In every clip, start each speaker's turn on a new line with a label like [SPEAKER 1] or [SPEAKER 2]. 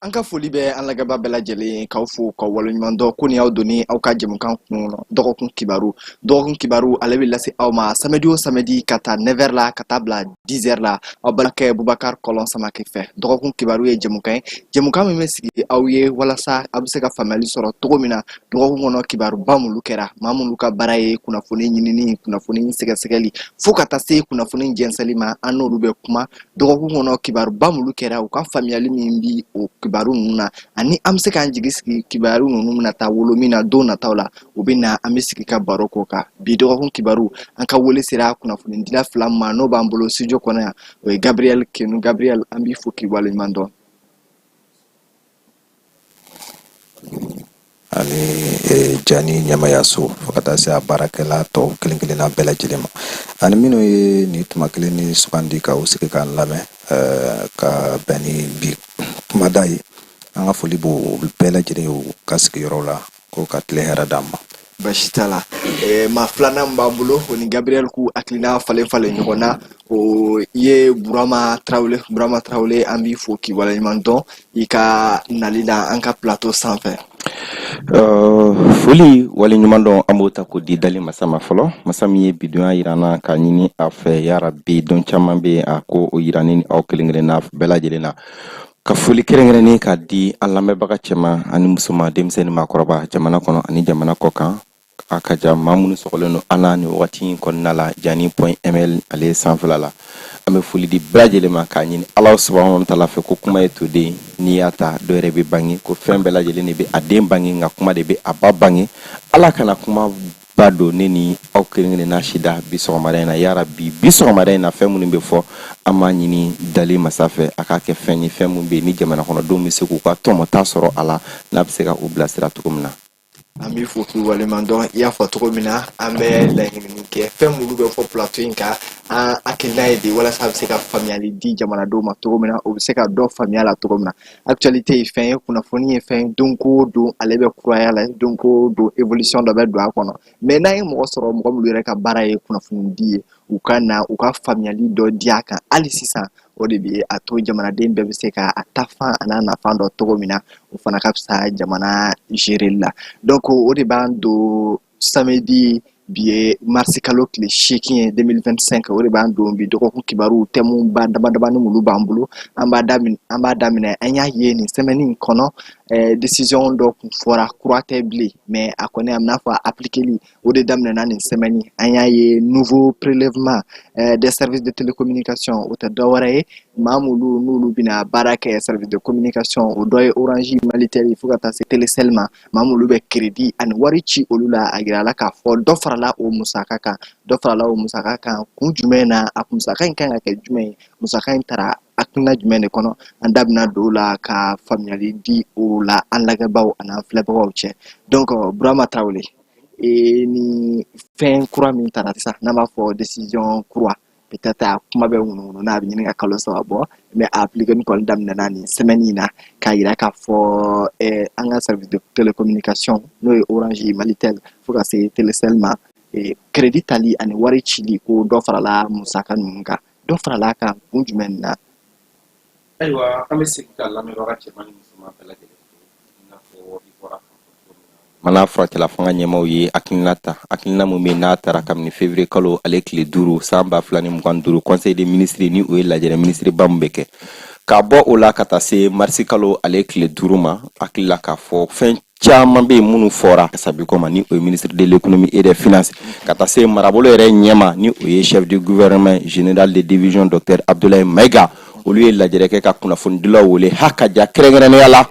[SPEAKER 1] An ka foli bɛ an lagɛba bɛɛ lajɛlen ye, k'aw fo ka waleɲuman dɔn ko nin y'aw donni aw ka jɛmukan kun kɔnɔ, dɔgɔkun kibaru. Dɔgɔkun kibaru, ale bɛ lase aw ma samedi o samedi, ka taa 9h la ka taa bila 10h la, aw balimakɛ Bubakar Kɔlɔn Samake fɛ. Dɔgɔkun kibaru ye jɛmukan ye, jɛmukan min bɛ sigi aw ye walasa aw bɛ se ka faamuyali sɔrɔ cogo min na dɔgɔkun kɔnɔ, kibaruba minnu kɛra. Maa minnu ka baara ye kunnafoni ɲinini, kunnafoni sɛgɛsɛgɛli, fo ka taa se kunnafoni jɛnsɛnli ma, an n'olu bɛ kuma dɔgɔkun kɔnɔ, kibaruba minnu kɛra, u ka faamuyali min bi o kibaru ninnu na, ani an bɛ se k'an jigi sigi kibaru ninnu bɛna taa wolo min na don nataw la. U bɛ na, an bɛ sigi ka baro k'o kan. Bi dɔgɔkun kibaru, an ka wele sera kunnafonidila fila ma, n'o b'an bolo studio kɔnɔ yan, o ye Gabriel Kenu. Gabriel, an b'i fo k'i waleɲuman dɔn.
[SPEAKER 2] Ani Jani ɲɛmayaso, fo ka taa se a baarakɛla tɔw kelen kelenna bɛɛ lajɛlen ma, ani minnu ye nin tuma kelen ni sugandi ka u sigi k'an lamɛn ka bɛn ni bi kumada ye, an ka foli b'o bɛɛ lajɛlen ye u ka sigiyɔrɔ la, ko ka tile hɛrɛ d'an ma.
[SPEAKER 1] Basi t'a la. Maa filanan min b'an bolo, o ni Gabriel k'u hakilina falen falen ɲɔgɔn na, o ye Burama Tarawele. Burama Tarawele, an b'i fo k'i waleɲuman dɔn i ka nali la an ka plateau sanfɛ.
[SPEAKER 3] Foli waleɲuman dɔn, an b'o ta k'o di dali masa ma fɔlɔ, masa min ye bidonya yira an na, k'a ɲini a fɛ yarabi don caman bɛ a ko o yira ne ni aw kelen kelenna bɛɛ lajɛlen na. Ka foli kɛrɛnkɛrɛnnen k'a di an lamɛnbaga cɛman ani musoman, denmisɛnnin, maakɔrɔba, jamana kɔnɔ ani jamana kɔ kan, a ka ja maa minnu sɔgɔlen don an na nin wagati in kɔnɔna la, Jani.ml ale sanfɛla la. An bɛ foli di bɛɛ lajɛlen ma, k'a ɲini Ala subahana wa taala fɛ ko kuma ye toden, n'i y'a ta dɔ yɛrɛ bɛ bange, ko fɛn bɛɛ lajɛlen de bɛ a den bange, nka kuma de bɛ a ba bange. Ala kana kuma ba don ne ni aw kelen kelenna si da bi sɔgɔmada in na. Yarabi, bi sɔgɔmada in na, fɛn minnu bɛ fɔ, an b'a ɲini dali masa fɛ a k'a kɛ fɛn ye, fɛn min bɛ yen ni jamana kɔnɔdenw bɛ se k'u ka tɔmɔta sɔrɔ a la, n'a bɛ se ka u bilasira cogo min na.
[SPEAKER 1] An b'i fo k'i waleɲuman dɔn. I y'a fɔ cogo min na, an bɛ laɲini kɛ, fɛn minnu bɛ fɔ plateau in kan, an hakilina ye de walasa a bɛ se ka faamuyali di jamanadenw ma cogo min na, u bɛ se ka dɔ faamuya la cogo min na. Actualité ye fɛn ye, kunnafoni ye fɛn ye, don o don ale bɛ kuraya la, don o don évolution dɔ bɛ don a kɔnɔ. Mais n'an ye mɔgɔ sɔrɔ, mɔgɔ minnu yɛrɛ ka baara ye kunnafoni di ye, u ka na u ka faamuyali dɔ di a kan hali sisan, o de bɛ a to jamanaden bɛɛ bɛ se ka a ta fan a n'a nafa dɔn cogo min na, o fana ka fisa jamana gérer la. Donc o de b'an don samedi, bi ye marisi kalo tile 8 ye 2025, o de b'an don bi dɔgɔkun kibaru. Thème ba dama damani minnu b'an bolo, an b'a daminɛ. An y'a ye nin semaine in kɔnɔ, décision dɔ kun fɔra, kura tɛ bilen, mais a kɔni a bɛna fɔ appliquer, o de daminɛna nin semaine. An y'a ye nouveau prélèvement des services de télécommunication. O tɛ dɔwɛrɛ ye, maa minnu n'olu bɛna baara kɛ service de communication, o dɔ ye Orange, Malitel, fo ka taa se Telecel ma, maa minnu bɛ crédit ani wari ci olu la, a yirala k'a fɔ dɔ farala o musaka kan. Dɔ farala o musaka kan kun jumɛn na? A musaka in kan ka kɛ jumɛn ye? Musaka in taara hakilina jumɛn de kɔnɔ? An da bɛna don o la ka faamuyali di o la an lajɛbaaw ani an filɛbagaw cɛ. Donc Burama Tarawele, ni fɛn kura min taara sisan, n'an b'a fɔ décision kura, peut-être a kuma bɛ ŋunuŋunu n'a bɛ ɲini ka kalo 3 bɔ, mais a appliquer kɔni daminɛna nin semaine in na, k'a yira k'a fɔ an ka service de télécommunication, n'o ye Orange, Malitel, fo ka se Telecel ma, crédit tali ani wari cili, ko dɔ farala musaka ninnu kan. Dɔ farala kan kun jumɛn na?
[SPEAKER 3] Ayiwa, an bɛ segin ka lamɛnbaga cɛman ni musoman bɛɛ lajɛlen fo. I n'a fɔ i bɔra k'a fɔ cogo min na, mana furakɛla fanga ɲɛmaw ye hakilina ta, hakilina min bɛ n'a taara kabini février kalo ale tile 5 san 2025, conseil des ministres, ni o ye lajɛrɛ minisiriba min bɛ kɛ, k'a bɔ o la ka taa se marisi kalo ale tile 5 ma. Hakili la k'a fɔ fɛn caman bɛ yen minnu fɔra Kasabi ma, ni o ye ministre de l'économie et des finances, ka taa se marabolo yɛrɛ ɲɛma, ni o ye chef du gouvernement, général de division docteur Abdoulaye Maïga, olu ye lajɛrɛ kɛ ka kunnafonidilaw wele ha ka ja kɛrɛnkɛrɛnnenya la,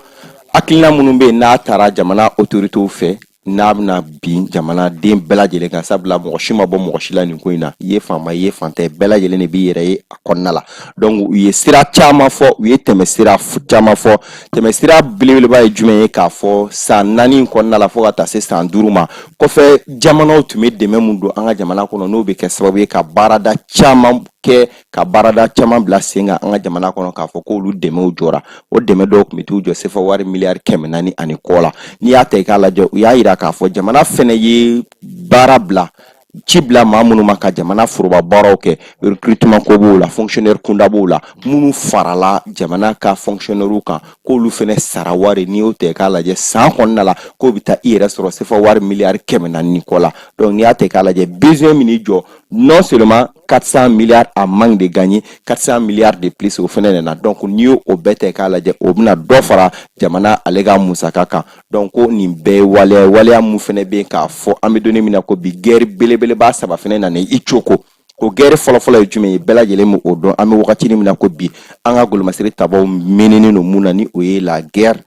[SPEAKER 3] hakilina minnu bɛ yen n'a taara jamana autorités fɛ, n'a bɛna bin jamanaden bɛɛ lajɛlen kan, sabula mɔgɔ si ma bɔ mɔgɔ si la nin ko in na. I ye faama, i ye fantan ye, bɛɛ lajɛlen de b'i yɛrɛ ye a kɔnɔna la. Donc u ye sira caman fɔ, u ye tɛmɛ sira caman fɔ. Tɛmɛ sira belebeleba ye jumɛn ye? K'a fɔ san 4 kɔnɔna la, fo ka taa se san 5 ma, kɔfɛ jamanaw tun bɛ dɛmɛ mun don an ka jamana kɔnɔ, n'o bɛ kɛ sababu ye ka baarada caman kɛ, ka baarada caman bila sen kan an ka jamana kɔnɔ, k'a fɔ k'olu dɛmɛw jɔra. O dɛmɛ dɔw tun bɛ t'u jɔ sefa wari miliyari 400 ani kɔ la. N'i y'a ta i k'a lajɛ, u y'a yira k'a fɔ jamana fɛnɛ ye baara bila. Ci bila maa minnu ma ka jamana foroba baaraw kɛ, recrutement ko b'o la, fonctionnaire kunda b'o la, minnu farala jamana ka fonctionnaire kan, k'olu fɛnɛ sara wari. N'i y'o ta k'a lajɛ san kɔnɔna la, k'o bɛ taa i yɛrɛ sɔrɔ sefa wari miliyari 400 ni kɔ la. Donc n'i y'a ta k'a lajɛ, besoin min jɔ, non seulement 400 milliards à manque de gagner, 400 milliards de plus o fɛnɛ nana. Donc n'i y'o bɛɛ ta k'a lajɛ, o bɛna dɔ fara jamana ale ka musaka kan. Donc ko nin bɛɛ ye waleya waleya mun fɛnɛ bɛ yen k'a fɔ an bɛ don min na ko bi, guerre belebeleba saba fɛnɛ nana i coko. O guerre fɔlɔfɔlɔ ye jumɛn ye? Bɛɛ lajɛlen b'o dɔn. An bɛ wagati min na ko bi, an ka golomasiri tabaw menenen don mun na? Ni o ye la guerre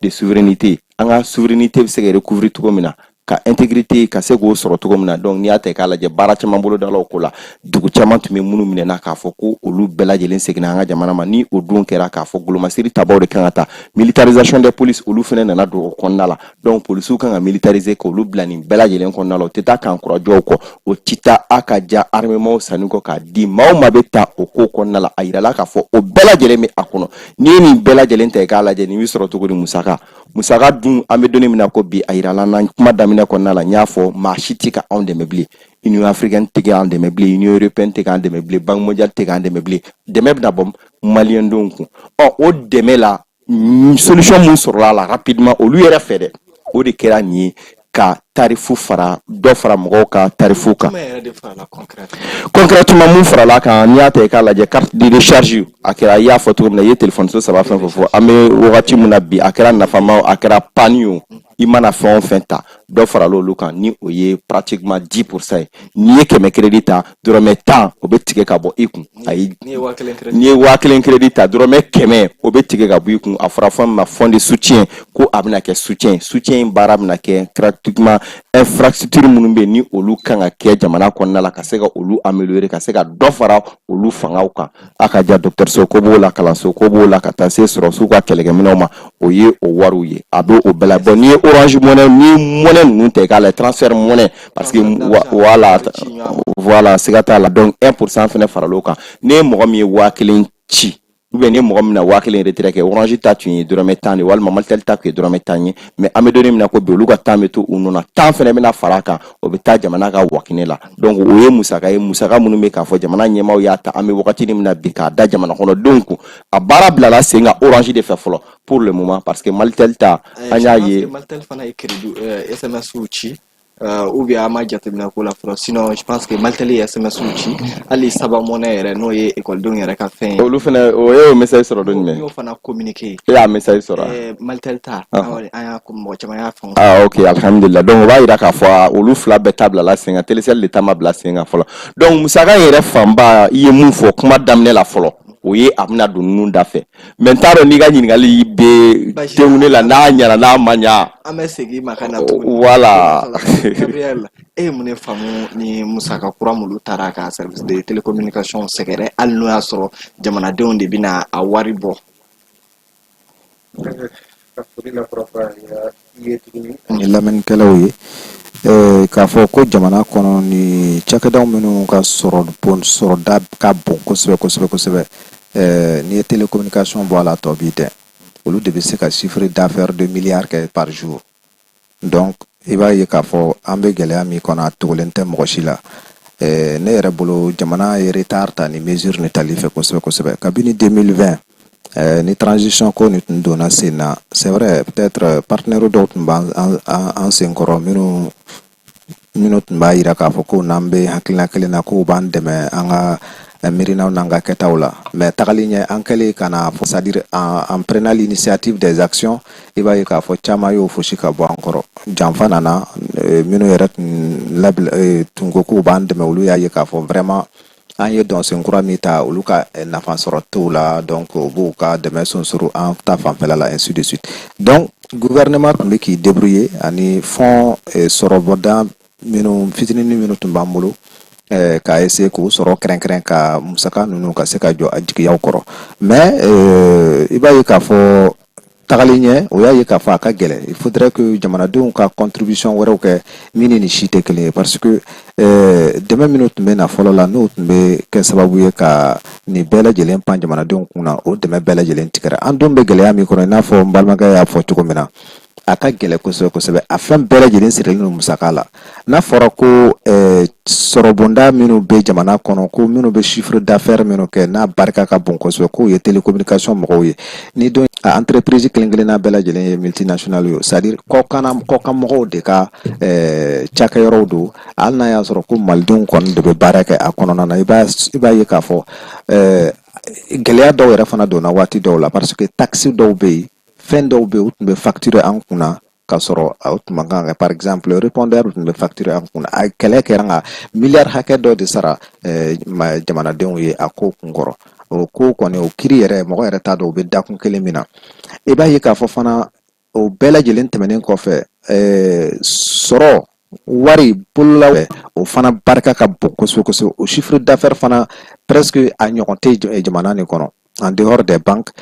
[SPEAKER 3] de souveraineté. An ka souveraineté bɛ se ka recouvrir cogo min na, ka intégrité ka se k'o sɔrɔ cogo min na. Donc n'i y'a ta k'a lajɛ, baara caman bolodala o ko la. Dugu caman tun bɛ minnu minɛna k'a fɔ ko olu bɛɛ lajɛlen seginna an ka jamana ma. Ni o dun kɛra k'a fɔ golomasiri tabaw de kan ka taa, militarisation des polices, olu fana nana don o kɔnɔna la. Donc polisiw kan ka militariser k'olu bila nin bɛɛ lajɛlen kɔnɔna la. O tɛ taa kan kurajɔw kɔ, o ti taa a ka ja armement sanni kɔ k'a di maa o maa bɛ ta o ko kɔnɔna la. A yirala k'a fɔ o bɛɛ lajɛlen bɛ a kɔnɔ. N'i ye nin bɛɛ lajɛlen ta k'a lajɛ, nin bɛ sɔrɔ cogo di? Musaka dun, an bɛ don min na ko bi, a yirala na kuma daminɛ kɔnɔna la, n y'a fɔ, maa si tɛ ka anw dɛmɛ bilen. Union africaine tɛ k'an dɛmɛ bilen, Union européenne tɛ k'an dɛmɛ bilen, Banque mondiale tɛ k'an dɛmɛ bilen. Dɛmɛ bɛna bɔ maliyɛndenw kun. Ɔ, o dɛmɛ la, solution mun sɔrɔla a la rapidement olu yɛrɛ fɛ dɛ, o de kɛra nin ye, ka tarifu fara, dɔ fara mɔgɔw ka tarifu kan. Concrètement, mun farala kan? N'i y'a ta i k'a lajɛ, carte de recharge, a kɛra i y'a fɔ cogo min na, i ye téléphone so saba fɛn fɛn fɔ, an bɛ wagati min na bi, a kɛra nafama o, a kɛra panne o, i mana fɛn o fɛn ta, dɔ farala olu kan, ni o ye pratiquement 10% ye. N'i ye 100 crédit ta, dɔrɔmɛ 10 o bɛ tigɛ ka bɔ i kun. Ayi, n'i ye 1000 crédit ta, dɔrɔmɛ 100 o bɛ tigɛ ka bɔ i kun. A fɔra fɛn min ma fonds de soutien, ko a bɛna kɛ soutien in baara bɛna kɛ pratiquement infrastructure minnu bɛ yen, ni olu kan ka kɛ jamana kɔnɔna la, ka se ka olu améliorer, ka se ka dɔ fara olu fangaw kan. A ka ja dɔgɔtɔrɔso ko b'o la, kalanso ko b'o la, ka taa se sɔrɔsiw ka kɛlɛkɛminɛnw ma, o ye o wariw ye, a bɛ o bɛɛ la. Bon, n'i ye Orange Money ni monnaie ninnu ta k'a lajɛ, transfert monnaie, parce que voilà, siga t'a la. Donc 1% fɛnɛ faral'o kan. N'i ye mɔgɔ min ye 1000 ci, ou bien ni ye mɔgɔ min na 1000 retrait kɛ, Orange ta tun ye dɔrɔmɛ 10 de, walima Malitel ta tun ye dɔrɔmɛ 10 ye. Mais an bɛ don min na ko bi, olu ka 10 bɛ to u nɔ na, 10 fɛnɛ bɛna fara a kan, o bɛ taa jamana ka wakinɛ la. Donc o ye musaka ye, musaka minnu bɛ k'a fɔ jamana ɲɛmaaw y'a ta an bɛ wagati min na bi k'a da jamana kɔnɔdenw kun. A baara bilala sen kan Orange de fɛ fɔlɔ pour le moment, parce que Malitel ta, an y'a ye.
[SPEAKER 1] Malitel fana ye crédit SMS ci, ou bien an ma jateminɛ ko la fɔlɔ. Sinon je pense que Malitel ye SMS ci, hali Saba Money yɛrɛ, n'o ye ekɔlidenw yɛrɛ ka fɛn ye.
[SPEAKER 3] Olu fɛnɛ, o ye o message sɔrɔ don jumɛn?
[SPEAKER 1] N y'o fana communiqué.
[SPEAKER 3] E y'a message sɔrɔ?
[SPEAKER 1] Malitel ta, an y'a, mɔgɔ caman y'a faamu.
[SPEAKER 3] Ah ok, alhamdulillah. Donc o b'a yira k'a fɔ olu fila bɛɛ ta bilala sen kan, Telecel de ta ma bila sen kan fɔlɔ. Donc musaka in yɛrɛ fanba, i ye mun fɔ kuma daminɛ la fɔlɔ, o ye a bɛna don ninnu da fɛ. Mais n t'a dɔn n'i ka ɲininkali bɛ tengu la, n'a ɲɛna, n'a ma ɲa.
[SPEAKER 1] An bɛ segin i ma ka na tuguni.
[SPEAKER 3] Voilà.
[SPEAKER 1] Gabriel, e ye mun de faamu ni musaka kura minnu taara ka service de télécommunication sɛgɛrɛ, hali n'o y'a sɔrɔ jamanadenw de bɛna a wari bɔ?
[SPEAKER 4] Ka foli la kurakuraya i ye tuguni.
[SPEAKER 2] Ni lamɛnnikɛlaw ye, k'a fɔ ko jamana kɔnɔ ni cakɛdaw minnu ka sɔrɔ bon, sɔrɔda ka bon kosɛbɛ kosɛbɛ kosɛbɛ, n'i ye télécommunication bɔ a la, tɔ b'i dɛ, olu de bɛ se ka chiffre d'affaires de milliards kɛ par jour. Donc i b'a ye k'a fɔ an bɛ gɛlɛya min kɔnɔ, a togolen tɛ mɔgɔ si la. Ne yɛrɛ bolo, jamana ye retard ta ni mesure ni tali fɛ kosɛbɛ kosɛbɛ kabini 2020 ni transition ko ni tun donna sen na. C'est vrai, peut-être partenaire dɔw tun b'an an sen kɔrɔ, minnu tun b'a yira k'a fɔ ko n'an bɛ hakilina kelen na, k'u b'an dɛmɛ an ka miirinaw n'an ka kɛtaw la. Mais tagali ɲɛ, an kɛlen ka na fɔ, c'est à dire en prenant l'initiative des actions, i b'a ye k'a fɔ caman y'o fosi ka bɔ an kɔrɔ. Janfa nana, minnu yɛrɛ tun labila tun ko k'u b'an dɛmɛ, olu y'a ye k'a fɔ vraiment an ye dɔnsen kura min ta, olu ka nafa sɔrɔ t'o la. Donc u b'u ka dɛmɛ sonsoro an ta fanfɛla la, ainsi de suite. Donc gouvernement tun bɛ k'i débrouiller ani fonds sɔrɔbɔda minnu fitinin minnu tun b'an bolo, k'a essayer k'u sɔrɔ kɛrɛnkɛrɛn ka musaka ninnu ka se ka jɔ a jigiyaw kɔrɔ. Mais i b'a ye k'a fɔ tagali ɲɛ, o y'a ye k'a fɔ a ka gɛlɛn. Il faudrait que jamanadenw ka contribution wɛrɛw kɛ min ni nin si tɛ kelen ye, parce que dɛmɛ minnu tun bɛ na fɔlɔ la, n'o tun bɛ kɛ sababu ye ka nin bɛɛ lajɛlen pan jamanadenw kun na, o dɛmɛ bɛɛ lajɛlen tigɛra. An dun bɛ gɛlɛya min kɔnɔ, i n'a fɔ n balimakɛ y'a fɔ cogo min na. A ka gɛlɛ kosɛbɛ kosɛbɛ. A fɛn bɛɛ lajɛlen sirilen don musaka la. N'a fɔra ko sɔrɔbonda minnu bɛ jamana kɔnɔ, ko minnu bɛ chiffre d'affaires minnu kɛ, n'a barika ka bon kosɛbɛ, k'o ye télécommunication mɔgɔw ye, ni don a entreprise kelen kelenna bɛɛ lajɛlen ye multinationale ye, c'est à dire kɔkan mɔgɔw de ka cakɛyɔrɔw don, hali n'a y'a sɔrɔ ko malidenw kɔni de bɛ baara kɛ a kɔnɔna na, i b'a ye k'a fɔ gɛlɛya dɔw yɛrɛ fana donna waati dɔw la, parce que taxe dɔw bɛ yen, fɛn dɔw bɛ yen, u tun bɛ facturer an kunna k'a sɔrɔ o tun man kan ka. Par exemple, répondeur tun bɛ facturer an kunna. A kɛlɛ kɛra nka miliyari hakɛ dɔ de sara jamanadenw ye a ko kunkɔrɔ. O ko kɔni, o kiri yɛrɛ, mɔgɔ yɛrɛ t'a dɔn o bɛ dakun kelen min na. I b'a ye k'a fɔ fana, o bɛɛ lajɛlen tɛmɛnen kɔfɛ, sɔrɔ wari bolola, o fana barika ka bon kosɛbɛ kosɛbɛ. O chiffre d'affaires fana, presque a ɲɔgɔn tɛ jamana nin kɔnɔ en dehors des banques.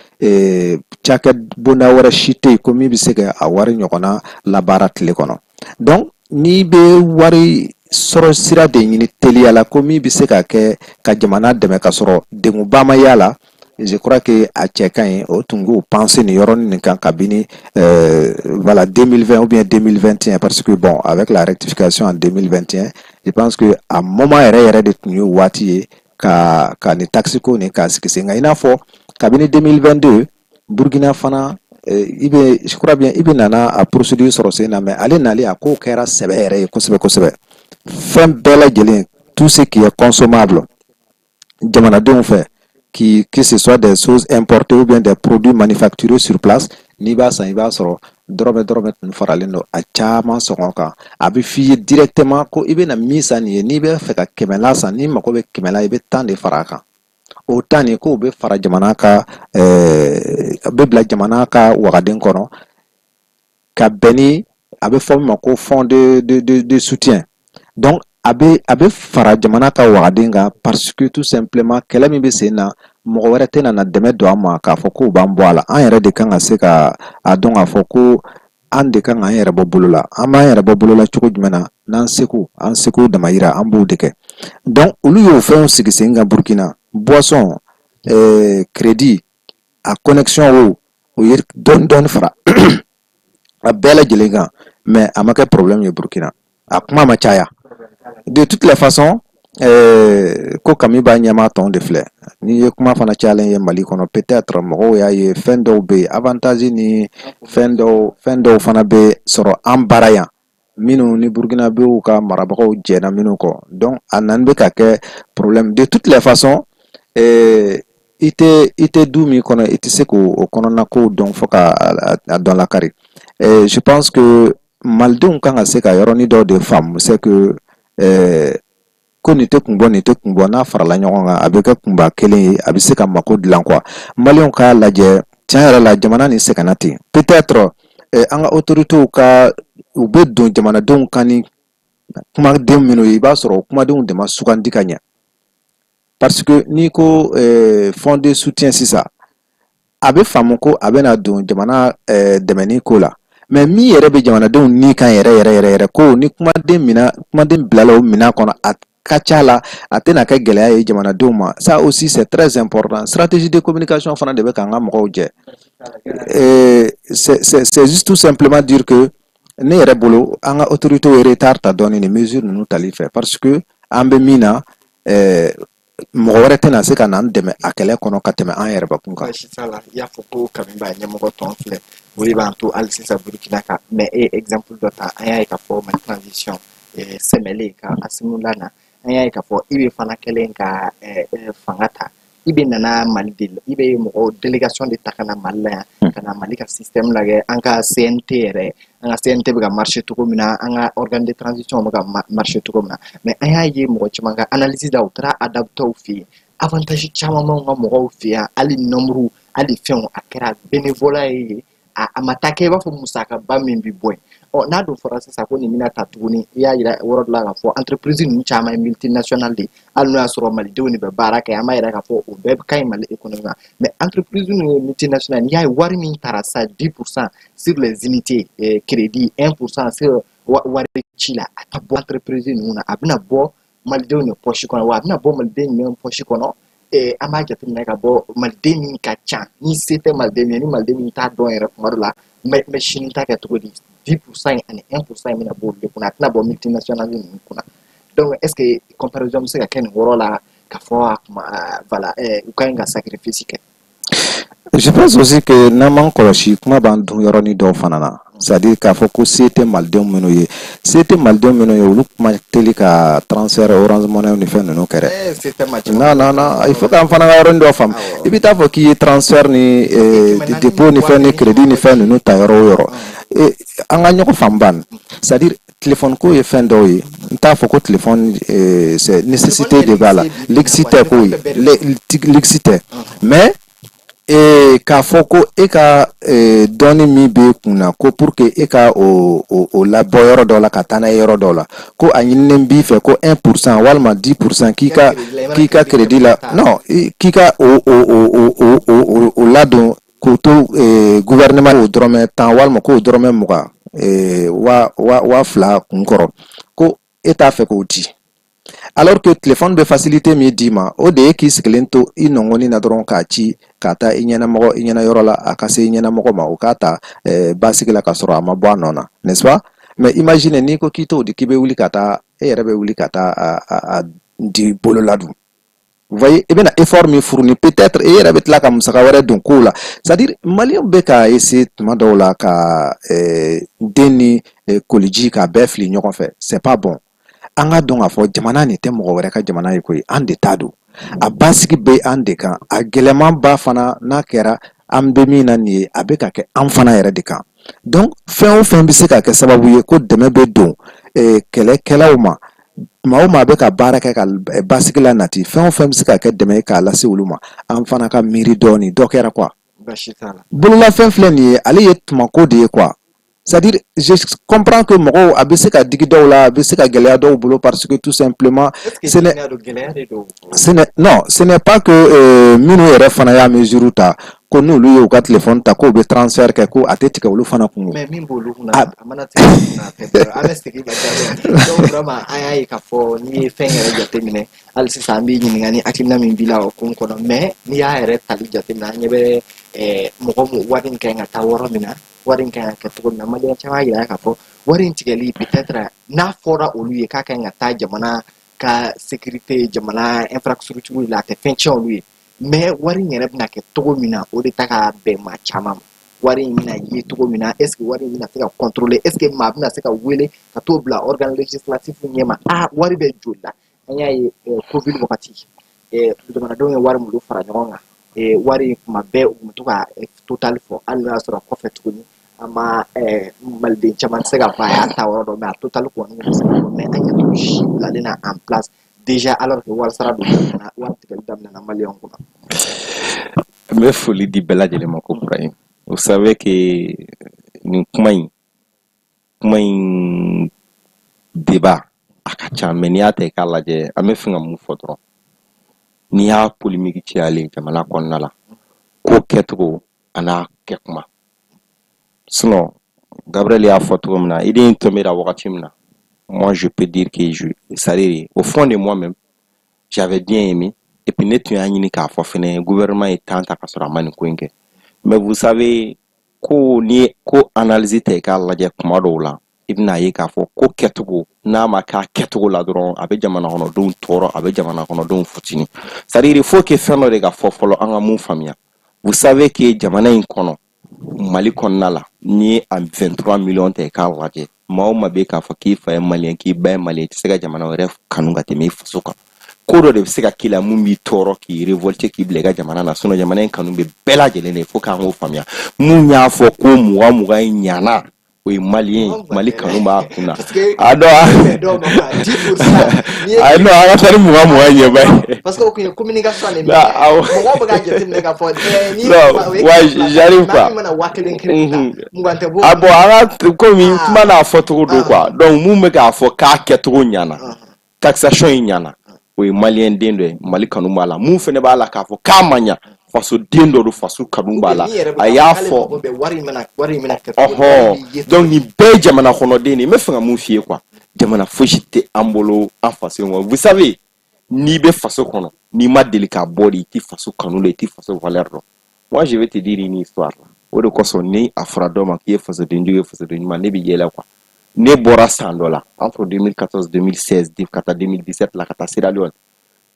[SPEAKER 2] Cakɛ bonda wɛrɛ si tɛ yen ko min bɛ se ka a wari ɲɔgɔnna labaara tile kɔnɔ. Donc n'i bɛ wari sɔrɔ sira de ɲini teliya la, ko min bɛ se ka kɛ ka jamana dɛmɛ ka sɔrɔ degunba ma y'a la, je crois que a cɛ ka ɲi o tun k'o penser nin yɔrɔnin nin kan kabini voilà, 2020 ou bien 2021, parce que bon, avec la rectification en 2021, je pense que a moment yɛrɛ yɛrɛ de tun ye waati ye ka nin taxe ko nin k'a sigi sen kan. I n'a fɔ kabini 2022, Burkina fana, i bɛ, je crois bien, i bɛ nana a procédure sɔrɔ sen na, mais ale nalen, a ko kɛra sɛbɛ yɛrɛ ye kosɛbɛ kosɛbɛ. Fɛn bɛɛ lajɛlen, tout ce qui est consommable jamanadenw fɛ, que ce soit des choses importées ou bien des produits manufacturés sur place, n'i b'a san, i b'a sɔrɔ dɔrɔmɛ dɔrɔmɛ tun faralen don a caman sɔngɔ kan. A bɛ f'i ye directement ko i bɛna min san nin ye, n'i bɛ fɛ ka 100 la san, n'i mago bɛ 100 la, i bɛ 10 de fara a kan. O 10 nin, k'o bɛ fara jamana ka a bɛ bila jamana ka wagaden kɔnɔ ka bɛn ni a bɛ fɔ min ma ko fonds de soutien. Donc a bɛ fara jamana ka wagaden kan, parce que tout simplement, kɛlɛ min bɛ sen na, mɔgɔ wɛrɛ tɛna na dɛmɛ don an ma k'a fɔ k'o b'an bɔ a la. An yɛrɛ de kan ka se ka a dɔn k'a fɔ ko an de kan k'an yɛrɛ bɔ bolo la. An b'an yɛrɛ bɔ bolo la cogo jumɛn na? N'an seko, an seko damayira, an b'o de kɛ. Donc olu y'o fɛnw sigi sen kan Burkina: boisson, crédit a connexion, o ye dɔɔni dɔɔni fara a bɛɛ lajɛlen kan, mais a ma kɛ problème ye Burkina, a kuma ma caya. De toutes les façons, ko kami b'a ɲɛma tɔn de filɛ. N'i ye kuma fana cayalen ye Mali kɔnɔ, peut-être mɔgɔw y'a ye fɛn dɔw bɛ yen, avantage ni fɛn dɔw fana bɛ sɔrɔ an baara yan, minnu ni Burukinabew ka marabagaw jɛna minnu kɔ. Donc a nani bɛ ka kɛ problème. De toutes les façons, i tɛ du min kɔnɔ, i tɛ se k'o o kɔnɔna kow dɔn fo ka a dɔn lakari. Je pense que malidenw kan ka se ka yɔrɔnin dɔ de faamu, c'est que ko nin tɛ kun bɔ, nin tɛ kun bɔ, n'a farala ɲɔgɔn kan, a bɛ kɛ kunba kelen ye, a bɛ se ka mako dilan quoi. Maliyɛnw k'a lajɛ, tiɲɛ yɛrɛ la, jamana nin sɛgɛnna ten. Peut-être an ka autorités ka u bɛ don jamanadenw kan ni kumaden minnu ye, i b'a sɔrɔ o kumadenw de ma sugandi ka ɲɛ, parce que n'i ko fonds de soutien sisan, a bɛ faamu ko a bɛna don jamana dɛmɛni ko la, mais min yɛrɛ bɛ jamanadenw ni kan yɛrɛ yɛrɛ yɛrɛ yɛrɛ, ko ni kumaden mina, kumaden bilala o minɛn kɔnɔ, a ka ca la a tɛna kɛ gɛlɛya ye jamanadenw ma. Ça aussi, c'est très important. Stratégie de communication fana de bɛ k'an ka mɔgɔw jɛ. C'est juste tout simplement dire que ne yɛrɛ bolo, an ka autorités ye retard ta dɔɔni nin mesure ninnu tali fɛ, parce que an bɛ min na, mɔgɔ wɛrɛ tɛna se ka na an dɛmɛ a kɛlɛ kɔnɔ ka tɛmɛ an yɛrɛbakun kan.
[SPEAKER 1] Baasi t'a la. I y'a fɔ ko kami b'a ɲɛmɔgɔ tɔn filɛ, o de b'an to hali sisan Burukina kan. Mais e ye exemple dɔ ta, an y'a ye k'a fɔ Mali transition sɛmɛlen ka Asimi lana, an y'a ye k'a fɔ IB fana kɛlen ka fanga ta, IB nana Mali de la, IB ye mɔgɔw délégation de ta ka na Mali la yan, ka na Mali ka système lajɛ, an ka CNT yɛrɛ, an ka CNT bɛ ka marcher cogo min na, an ka organe de transition bɛ ka marcher cogo min na. Mais an y'a ye mɔgɔ caman ka analyse la, u taara adapter u fɛ yen, avantage caman b'anw ka mɔgɔw fɛ yan, hali nombre, hali fɛnw, a kɛra bénévolat ye, a ma taa kɛ i b'a fɔ musakaba min bɛ bɔ yen. Ɔ, n'a dun fɔra sisan ko nin bɛna ta tuguni, i y'a yira yɔrɔ dɔ la k'a fɔ entreprise ninnu caman ye multinational de ye, hali n'o y'a sɔrɔ malidenw de bɛ baara kɛ, an b'a yira k'a fɔ o bɛɛ ka ɲi Mali économie ma. Mais entreprise ninnu ye multinational, n'i y'a ye wari min taara sa, 10% sur les unités crédit, 1% sur wari ci la, a ka bɔ entreprise ninnu na, a bɛna bɔ malidenw de poche kɔnɔ. Wa a bɛna bɔ maliden jumɛn poche kɔnɔ? An b'a jateminɛ ka bɔ maliden min ka ca, ni se tɛ maliden min ye, ni maliden min t'a dɔn yɛrɛ kuma dɔ la, n bɛ sini ta kɛ cogo di? 10% in ani 1% in bɛna bɔ olu de kunna, a tɛna bɔ multinationale ninnu kunna. Donc est ce que comparaison bɛ se ka kɛ nin yɔrɔ la, k'a fɔ a kuma, voilà, u ka ɲi ka sacrifice kɛ?
[SPEAKER 2] Je pense aussi que n'an m'an kɔlɔsi, kuma b'an dun yɔrɔnin dɔw fana na, c'est à dire k'a fɔ ko se tɛ malidenw minnu ye, se tɛ malidenw minnu ye, olu kuma teli ka transfert Orange Money ni fɛn ninnu kɛ dɛ. Non, non, non, il faut k'an fana ka yɔrɔnin dɔ faamu. I bɛ taa fɔ k'i ye transfert ni dépôt ni fɛn ni crédit ni fɛn ninnu ta yɔrɔ o yɔrɔ, an ka ɲɔgɔn faamu ban. C'est à dire téléphone ko ye fɛn dɔw ye, n t'a fɔ ko téléphone, c'est nécessité de b'a la, luxe tɛ ko ye, luxe tɛ, mais k'a fɔ ko e ka dɔɔni min b'e kun na, ko pour que e ka o labɔ yɔrɔ dɔ la ka taa n'a ye yɔrɔ dɔ la, ko a ɲininen b'i fɛ ko 1% walima 10% k'i ka crédit la, non, k'i ka o ladon k'o to gouvernement, o dɔrɔmɛ 10 walima k'o dɔrɔmɛ 20, wa wa 2000 kun kɔrɔ, ko e t'a fɛ k'o di, alors que téléphone bɛ facilité min d'i ma, o de ye k'i sigilen to i nɔngɔnni na dɔrɔn k'a ci ka taa i ɲɛnamɔgɔ i ɲɛna yɔrɔ la, a ka se i ɲɛnamɔgɔ ma, o k'a ta basigi la ka sɔrɔ a ma bɔ a nɔ na, n'est-ce pas? Mais imagine n'i ko k'i t'o di, k'i bɛ wuli ka taa, e yɛrɛ bɛ wuli ka taa a di bolo la dun. Vous voyez, i bɛna effort min fourni, peut-être e yɛrɛ bɛ tila ka musaka wɛrɛ don kow la. C'est à dire maliyɛnw bɛ ka essayer tuma dɔw la ka den ni koliji k'a bɛɛ fili ɲɔgɔn fɛ. C'est pas bon. An ka dɔn k'a fɔ jamana nin tɛ mɔgɔ wɛrɛ ka jamana ye koyi, an de ta don. A basigi bɛ an de kan, a gɛlɛman ba fana n'a kɛra an bɛ min na nin ye, a bɛ ka kɛ an fana yɛrɛ de kan. Donc fɛn o fɛn bɛ se ka kɛ sababu ye ko dɛmɛ bɛ don kɛlɛkɛlaw ma, maa o maa bɛ ka baara kɛ ka basigi la nati, fɛn o fɛn bɛ se ka kɛ dɛmɛ ye k'a lase olu ma, an fana ka miiri dɔɔni dɔ kɛra quoi. Bololafɛn filɛ nin ye, ale ye tumako de ye quoi. C'est-à-dire, je comprends que mɔgɔw, a bɛ se ka digi dɔw la, a bɛ se ka gɛlɛya dɔw bolo, parce que tout simplement ce n'est, non, ce n'est pas que minnu yɛrɛ fana y'a mesure ta, ko n'olu ye u ka téléphone ta k'o bɛ transfert kɛ, ko a tɛ tigɛ olu fana kun.
[SPEAKER 1] Mais min b'olu kunna, a mana tigɛ olu kunna, a tɛ. An bɛ segin ka jaabi. Donc vraiment, an y'a ye k'a fɔ n'i ye fɛn yɛrɛ jateminɛ, hali sisan an b'i ɲininka ni hakilina min b'i la o kun kɔnɔ. Mais n'i y'a yɛrɛ tali jateminɛ, an ɲɛ bɛ mɔgɔ mun wari in ka ɲi ka taa yɔrɔ min na, wari in ka ɲi ka kɛ cogo min na, maliyɛn caman y'a jira k'a fɔ wari in tigɛli, peut-être n'a fɔra olu ye k'a ka ɲi ka taa jamana ka sécurité, jamana infrastructure la, a tɛ fɛn tiɲɛ olu ye. Mais wari in yɛrɛ bɛna kɛ cogo min na, o de ta ka bɛn maa caman ma. Wari in bɛna ye cogo min na, est ce que wari in bɛna se ka contrôler? Est ce que maa bɛna se ka wele ka t'o bila organe législatif ɲɛma? A wari bɛ joli la? An y'a ye Covid wagati, jamanadenw ye wari minnu fara ɲɔgɔn kan, wari in kuma bɛɛ u tun bɛ to ka total fɔ, hali n'o y'a sɔrɔ kɔfɛ tuguni an ma maliden caman tɛ se k'a fɔ a y'a ta yɔrɔ dɔn, mais a total kɔni bɛ se ka fɔ. Mais an ɲɛ t'o si bilalen na en place déjà, alors que wari sara don daminɛna, wari tigɛli daminɛna maliyɛnw kunna.
[SPEAKER 3] N bɛ foli di bɛɛ lajɛlen ma ko kura ye. Vous savez que nin kuma in débat a ka ca, mais n'i y'a ta i k'a lajɛ, an bɛ fɛ ka mun fɔ dɔrɔn, n'i y'a polémique cayalen jamana kɔnɔna la, ko kɛcogo a n'a kɛ kuma. Sinon Gabriel y'a fɔ cogo min na, idée in tombera wagati min na, moi je peux dire que je, c'est-à-dire au fond de moi-même, j'avais bien aimé. Et puis ne tun y'a ɲini k'a fɔ fɛnɛ gouvernement ye temps ta ka sɔrɔ a ma nin ko in kɛ. Mais vous savez, ko n'i ye ko analyse ta i k'a lajɛ, kuma dɔw la i bɛna ye k'a fɔ ko kɛcogo n'a ma k'a kɛcogo la dɔrɔn, a bɛ jamana kɔnɔdenw tɔɔrɔ, a bɛ jamana kɔnɔdenw futini. C'est à dire il faut que fɛn dɔ de ka fɔ fɔlɔ, an ka mun faamuya. Vous savez que jamana in kɔnɔ, Mali kɔnɔna la, n'i ye a 23 millions ta i k'a lajɛ, maa o maa bɛ k'a fɔ k'i fa ye maliyɛn, k'i ba ye maliyɛn, i tɛ se ka jamana wɛrɛ kanu ka tɛmɛ i faso kan. Ko dɔ de bɛ se ka k'i la mun b'i tɔɔrɔ, k'i révolter, k'i bila i ka jamana na. Sinon jamana in kanu bɛ bɛɛ lajɛlen de, fo k'an k'o faamuya. Mun y'a fɔ ko 20 20 in ɲana, o ye maliyɛn ye, Mali kanu b'a kun na. A dɔn, ayi, non, an ka taa ni 20 20 ɲɛba ye.
[SPEAKER 1] Parce que o kun ye communication de, mɔgɔw bɛ k'a jateminɛ k'a fɔ ni
[SPEAKER 3] ouais, j'arrive quoi.
[SPEAKER 1] Min mana 1000 crédit ta, 20 tɛ bɔ.
[SPEAKER 3] Ah bon, an ka komi kuma n'a fɔcogo don quoi. Donc mun bɛ k'a fɔ k'a kɛcogo ɲana, taxation in ɲana, o ye maliyɛn den dɔ ye, Mali kanu b'a la. Mun fɛnɛ b'a la k'a fɔ k'a ma ɲa, faso den dɔ don, faso kanu b'a la, a y'a fɔ. Ɔhɔn, donc nin bɛɛ ye jamana kɔnɔden de ye. N bɛ fɛ ka mun f'i ye quoi, jamana fosi tɛ an bolo an faso in kɔnɔ. Vous savez, N'i bɛ faso kɔnɔ, n'i ma deli ka bɔ de, i tɛ faso kanu la, i tɛ faso valeur dɔn. Moi, je vais te dire une histoire là. O de kosɔn, ni a fɔra dɔ ma k'i ye fasoden jugu ye, fasoden ɲuman, ne bɛ yɛlɛ quoi. Ne bɔra san dɔ la, entre 2014, 2016 ka taa 2017 la, ka taa Sierra Leone.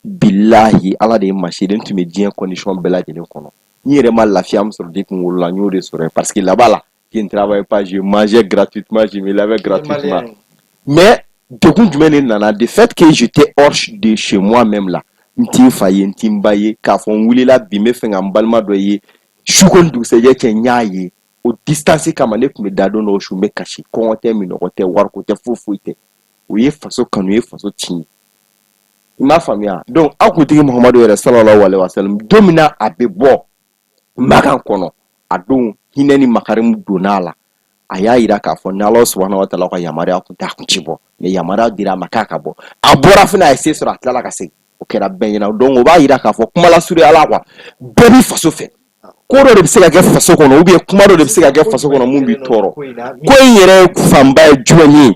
[SPEAKER 3] Bilahi, Ala de ye maa seere, n tun bɛ diɲɛ condition bɛɛ lajɛlen kɔnɔ. N yɛrɛ ma lafiya min sɔrɔ depuis n wolola, n y'o de sɔrɔ yen, parce que là-bas là, je ne travaillais pas, je mangeais gratuitement, je me lavais gratuitement. Mais degun jumɛn de nana? De fait que j'étais hors de chez moi même là, n ti n fa ye, n ti n ba ye, k'a fɔ n wulila bi, n bɛ fɛ ka n balima dɔ ye, su ko ni dugusɛjɛ cɛ, n y'a ye. O distance kama, ne tun bɛ da don dɔw su, n bɛ kasi. Kɔngɔ tɛ, minɔgɔ tɛ, wariko tɛ, foyi foyi tɛ. O ye faso kanu ye, faso tiɲɛ, i m'a faamuya? Donc aw kuntigi Muhamadu yɛrɛ, sallallahu alaihi wasallam, don min na a bɛ bɔ Makan kɔnɔ, a don hinɛ ni makarimu donna a la. A y'a yira k'a fɔ ni Ala subahana wa taala ka yamaruya kun tɛ, a kun ti bɔ, mais yamaruya dira a ma k'a ka bɔ. A bɔra fana, a ye se sɔrɔ, a tilala ka segin. O kɛra bɛɛ ɲɛna. Donc o b'a yira k'a fɔ, kuma lasurunya la quoi, bɛɛ b'i faso fɛ. Ko dɔ de bɛ se ka kɛ faso kɔnɔ, ou bien kuma dɔ de bɛ se ka kɛ faso kɔnɔ mun b'i tɔɔrɔ. Ko in yɛrɛ fanba ye jumɛn ye?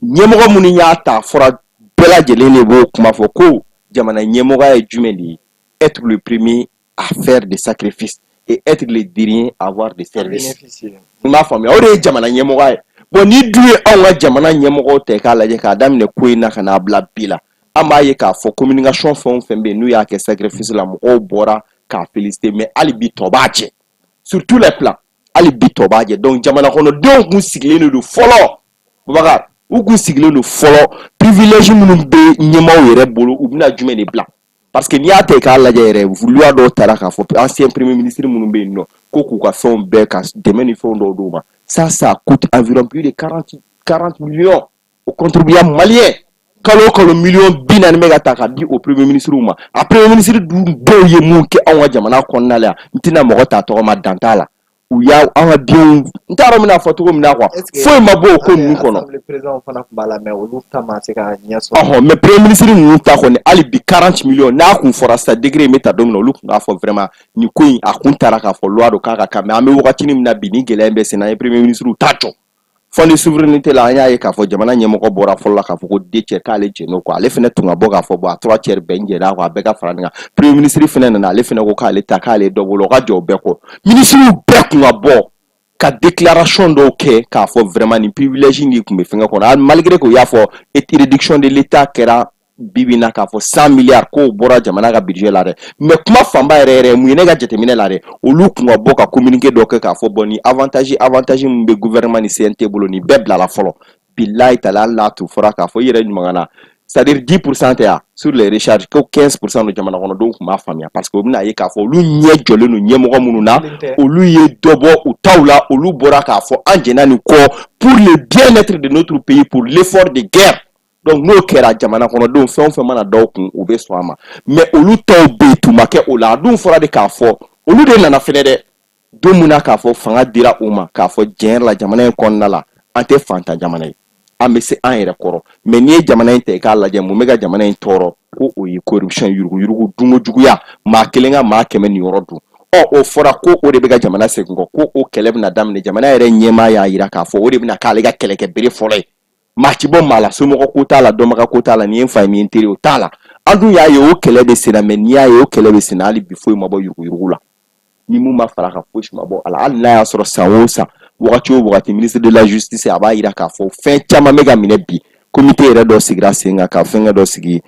[SPEAKER 3] Ɲɛmɔgɔ minnu y'a ta, a fɔra bɛɛ lajɛlen de b'o kuma fɔ ko jamana ɲɛmɔgɔya ye jumɛn de ye? Être le premier à faire des sacrifices et être le dernier à avoir des services. I m'a faamuya? O de ye jamana ɲɛmɔgɔya ye. Bon, ni dun ye anw ka jamana ɲɛmɔgɔw ta k'a lajɛ, k'a daminɛ ko in na ka n'a bila bi la, an b'a ye k'a fɔ communication fɛn o fɛn bɛ yen, n'u y'a kɛ sacrifice la, mɔgɔw bɔra k'a féliciter, mais hali bi tɔ b'a jɛ sur tous les plans, hali bi tɔ b'a jɛ. Donc jamana kɔnɔdenw kun sigilen de don fɔlɔ, Bubakar, u kun sigilen don fɔlɔ. Privilège minnu bɛ ɲɛmaaw yɛrɛ bolo, u bɛna jumɛn de bila? Parce que n'i y'a ta k'a lajɛ yɛrɛ, loi dɔw tara k'a fɔ ancien premier ministre minnu bɛ yen nɔ, ko k'u ka fɛnw bɛɛ ka dɛmɛ ni fɛnw dɔw d'u ma, ça coûte environ plus de 40 millions au contribuable malien. Kalo o kalo, miliyɔn 40 bɛ ka ta ka di o premier ministre ma. A premier ministre dun dɔw ye mun kɛ anw ka jamana kɔnɔna la yan? N tɛna mɔgɔ ta tɔgɔ ma, dan t'a la. U y'a an ka bienw, n t'a dɔn n bɛna fɔ cogo min na quoi, foyi ma bɔ o ko ninnu kɔnɔ.
[SPEAKER 1] Président fana tun b'a la, mais olu ta ma se ka ɲɛ sɔrɔ.
[SPEAKER 3] Ɔhɔn, mais premier ministre ninnu ta kɔni, hali bi 40 millions n'a kun fɔra sisan, décret in bɛ ta don min na, olu tun b'a fɔ vraiment nin ko in a kun taara k'a fɔ loi don k'a ka kan. Mais an bɛ wagati min na bi, ni gɛlɛya in bɛ sen na, an ye premier ministre ta jɔ. Fonds de souveraineté la, an y'a ye k'a fɔ jamana ɲɛmɔgɔ bɔra fɔlɔ la k'a fɔ ko deux tiers, k'ale jɛn'o kɔ. Ale fɛnɛ tun ka bɔ k'a fɔ bon, a trois tiers bɛɛ, n jɛn'a kɔ, a bɛɛ ka fara nin kan. Premier ministre fɛnɛ nana, ale fɛnɛ ko k'ale ta, k'ale dɔ bolo, o ka jɔ o bɛɛ kɔ. Ministre bɛɛ kun ka bɔ ka déclaration dɔw kɛ k'a fɔ vraiment nin privilège nin tun bɛ fɛngɛ kɔnɔ, malgré que u y'a fɔ réduction de l'État kɛra bi bi in na, k'a fɔ 100 milliards k'o bɔra jamana ka budget la dɛ. Mais kuma fanba yɛrɛ yɛrɛ mun ye, ne ka jateminɛ la dɛ, olu kun ka bɔ ka communiqué dɔ kɛ k'a fɔ bon, ni avantage min bɛ gouvernement ni CNT bolo, nin bɛɛ bilala fɔlɔ. Bilahi tala, hali n'a tun fɔra k'a fɔ i yɛrɛ ɲuman na, c'est-à-dire 10% tɛ yan sur les recharges, ko 15% don, jamana kɔnɔdenw tun b'a faamuya, parce que u bɛna ye k'a fɔ olu ɲɛ jɔlen don ɲɛmɔgɔ minnu na, olu ye dɔ bɔ u taw la. Olu bɔra k'a fɔ an jɛnna nin kɔ pour le bien-être de notre pays, pour l'effort de guerre. Donc n'o kɛra, jamana kɔnɔdenw, fɛn o fɛn mana da u kun, u bɛ sɔn a ma. Mais olu taw bɛ yen, tun ma kɛ o la. A dun fɔra de k'a fɔ olu de nana fɛnɛ dɛ, don min na k'a fɔ fanga dira u ma, k'a fɔ diɲɛ yɛrɛ la, jamana in kɔnɔna la, an tɛ fantan jamana ye, an bɛ se an yɛrɛ kɔrɔ. Mais n'i ye jamana in ta i k'a lajɛ, mun bɛ ka jamana in tɔɔrɔ? Ko o ye corruption, yuruguyurugu, dunkojuguya, maa kelen ka maa 100 niyɔrɔ dun. Ɔ, o fɔra ko o de bɛ ka jamana segin kɔ, ko o kɛlɛ bɛna daminɛ. Jamana yɛrɛ ɲɛmaa y'a yira k'a fɔ o de bɛna k'ale ka kɛlɛkɛ bere fɔlɔ ye. Maa ti bɔ maa la, somɔgɔ ko t'a la, dɔnbaga ko t'a la, nin ye n fa ye, nin ye n teri, o t'a la. An dun y'a ye o kɛlɛ bɛ sen na. Mais n'i y'a ye o kɛlɛ bɛ sen na, hali bi foyi ma bɔ yuruguyurugu la. Ni mun ma fara kan, fosi ma bɔ a la. Hali n'a y'a sɔrɔ san o san, wagati o wagati, ministre de la Justice a b'a yira k'a fɔ fɛn caman bɛ ka minɛ bi, comité yɛrɛ dɔ sigira sen kan, ka fɛnkɛ dɔ sigi,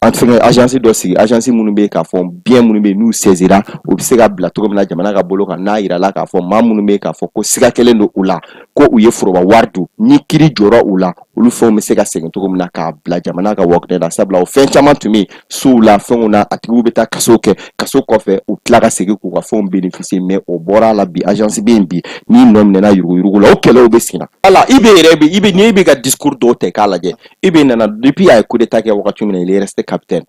[SPEAKER 3] an fɛngɛ agence dɔ sigi, agence minnu bɛ yen k'a fɔ bien minnu bɛ yen n'u saisira, u bɛ se ka bila cogo min na jamana ka bolo kan. N'a yirala k'a fɔ maa minnu bɛ yen k'a fɔ ko siga kɛlen don u la ko u ye foroba wari dun, ni kiiri jɔra u la, olu fɛnw bɛ se ka segin cogo min na k'a bila jamana ka wɔkɛ la. Sabula o fɛn caman tun bɛ yen sow la, fɛnw na, a tigiw bɛ taa kaso kɛ, kaso kɔfɛ u tila ka segin k'u ka fɛnw bénéficier. Mais o bɔra a la bi, agence bɛ yen bi, n'i nɔ minɛna yuruguyurugu la, o kɛlɛw bɛ sen na. Wala IB yɛrɛ bɛ, IB, n'i bɛ ka discours dɔw ta k'a lajɛ, IB nana depuis a ye coup d'état kɛ wagati min na, il est resté capitaine,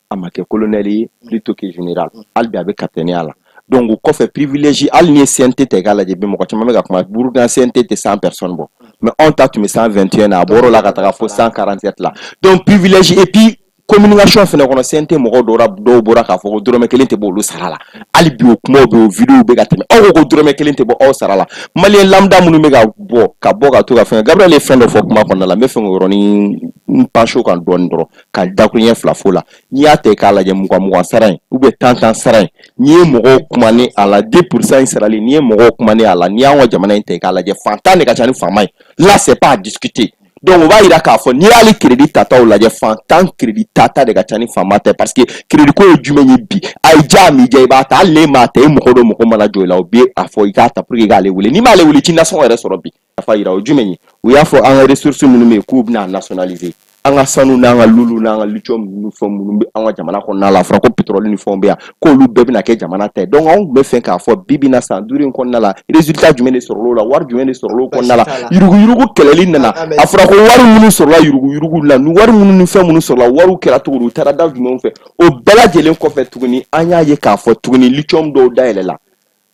[SPEAKER 3] a ma kɛ colonel ye, plutôt que général. Hali bi a bɛ capitaine ya la. Donc o kɔfɛ, privilège, hali ni ye CNT ta k'a lajɛ bi, mɔgɔ caman bɛ ka kuma Burukina CNT tɛ 100 personnes bɔ, mais anw ta tun bɛ 121 na, a bɔr'o la ka taga fo 147 la. Donc privilège, et puis Communication fɛnɛ kɔnɔ, CNT mɔgɔw dɔw bɔra k'a fɔ ko dɔrɔmɛ kelen tɛ bɔ olu sara la. Hali bi o kumaw bɛ, o vidéo bɛ ka tɛmɛ. Aw ko ko dɔrɔmɛ kelen tɛ bɔ aw sara la. Malien lambda minnu bɛ ka bɔ ka bɔ ka to ka fɛn, Gabriel ye fɛn dɔ fɔ kuma kɔnɔna la, n bɛ fɛ k'o yɔrɔnin n pencher o kan dɔɔnin dɔrɔn, ka dakuruɲɛ fila f'o la. N'i y'a ta k'a lajɛ, 20 20 sara in ou bien 10 10 sara in, n'i ye mɔgɔw kuma ni a la, 2% in sarali, n'i ye mɔgɔw kuma ni a la, n'i y'anw ka jamana in ta k'a lajɛ, fantan de ka ca ni faama ye. Là, c'est pas à discuter. Donc o b'a yira k'a fɔ n'i y'ale crédit tataw lajɛ, fantan crédit tata de ka ca ni faama ta, parce que crédit ko ye jumɛn ye bi? A ye diya, a m'i diya, i b'a ta. Hali n'e m'a ta, e mɔgɔ dɔ mɔgɔ mana jɔ i la, o bɛ a fɔ i k'a ta pour que i k'ale wele. N'i m'ale wele, i t'i nasɔngɔ yɛrɛ sɔrɔ bi. Nafa yira o jumɛn ye? U y'a fɔ an ka ressources minnu bɛ yen, k'u bɛna nationaliser, an ka sanu n'an ka lulu n'an ka lithium ninnu, fɛn minnu bɛ an ka jamana kɔnɔna la. A fɔra ko pétrole ni fɛnw bɛ yan, k'olu bɛɛ bɛna kɛ jamana ta ye. Donc anw tun bɛ fɛ k'a fɔ bi bi in na, san 5 in kɔnɔna la, résultat jumɛn de sɔrɔla o la? Wari jumɛn de sɔrɔla o kɔnɔna la? Yuruguyurugu kɛlɛli nana, a fɔra ko wari minnu sɔrɔla yuruguyurugu la, ni wari minnu ni fɛn minnu sɔrɔla, wariw kɛra cogo di, u taara da jumɛnw fɛ? O bɛɛ lajɛlen kɔfɛ tuguni, an y'a ye k'a fɔ tuguni lithium dɔw dayɛlɛla.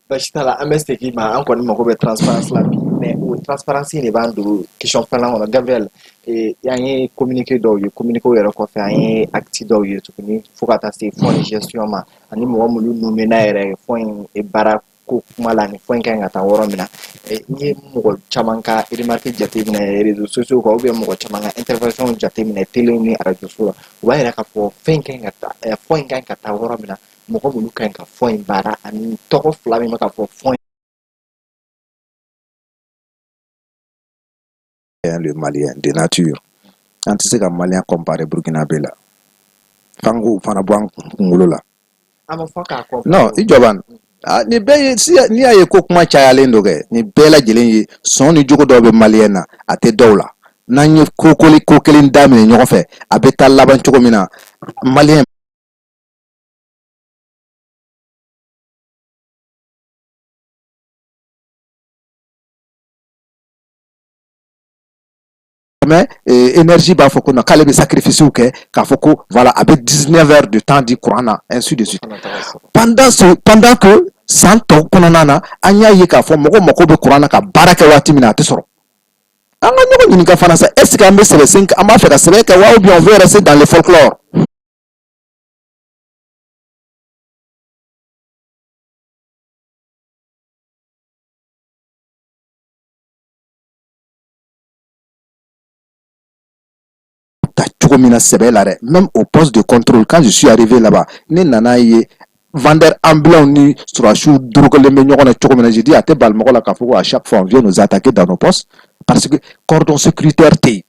[SPEAKER 1] Basi t'a la, an bɛ segin ma. An kɔni mako bɛ transparence la bi, mais o transparence de b'an don question filanan kɔnɔ. Gabriel, an ye communiqué dɔw ye, communiqué yɛrɛ kɔfɛ, an ye acte dɔw ye tuguni, fo ka taa se fonds de gestion ma, ani mɔgɔ minnu nommé n'a yɛrɛ fonds in baara ko kuma la, ani fonds in ka ɲi ka taa yɔrɔ min na. N ye mɔgɔ caman ka remarque jateminɛ réseaux sociaux kan, ou bien mɔgɔ caman ka intervention jateminɛ télé ni radio so la, u b'a yira k'a fɔ fɛn in ka ɲi ka taa, fonds in ka ɲi ka taa yɔrɔ min na, mɔgɔ minnu ka ɲi ka fonds in baara, ani tɔgɔ fila min bɛ ka fɔ fonds.
[SPEAKER 2] Le Malien de nature, an tɛ se ka Malien comparer Burkinabé la, f'an k'o fana bɔ an kunkolo la.
[SPEAKER 1] A ma fɔ k'a kɔ.
[SPEAKER 2] Non, i jɔ ban. Nin bɛɛ ye si, n'i y'a ye ko kuma cayalen don kɛ, nin bɛɛ lajɛlen ye sɔn ni jogo dɔw bɛ Malien na, a tɛ dɔw la. N'an ye ko ko kelen daminɛ ɲɔgɔn fɛ, a bɛ taa laban cogo min na, Malien mais énergie b'a fɔ ko non, k'ale bɛ sacrifice kɛ, k'a fɔ ko voilà, a bɛ 19 heures de temps di courant na, ainsi de suite, pendant que san tɔw kɔnɔna na, an y'a ye k'a fɔ mɔgɔw mako bɛ courant na ka baara kɛ waati min na, a tɛ sɔrɔ. An ka ɲɔgɔn ɲininka fana sa, est ce que an bɛ sɛbɛ sen, an b'a fɛ ka sɛbɛ kɛ wa, ou bien on veut rester dans le folklore? Ta cogo min na sɛbɛ la dɛ, même au poste de contrôle, quand je suis arrivé là-bas, ne nana ye vendeur ambulant ni sɔrɔdasiw dorogelen bɛ ɲɔgɔn na cogo min na, j'ai dit a tɛ bali mɔgɔ la k'a fɔ ko à chaque fois on vient nous attaquer dans nos postes, parce que cordon sécuritaire tɛ yen.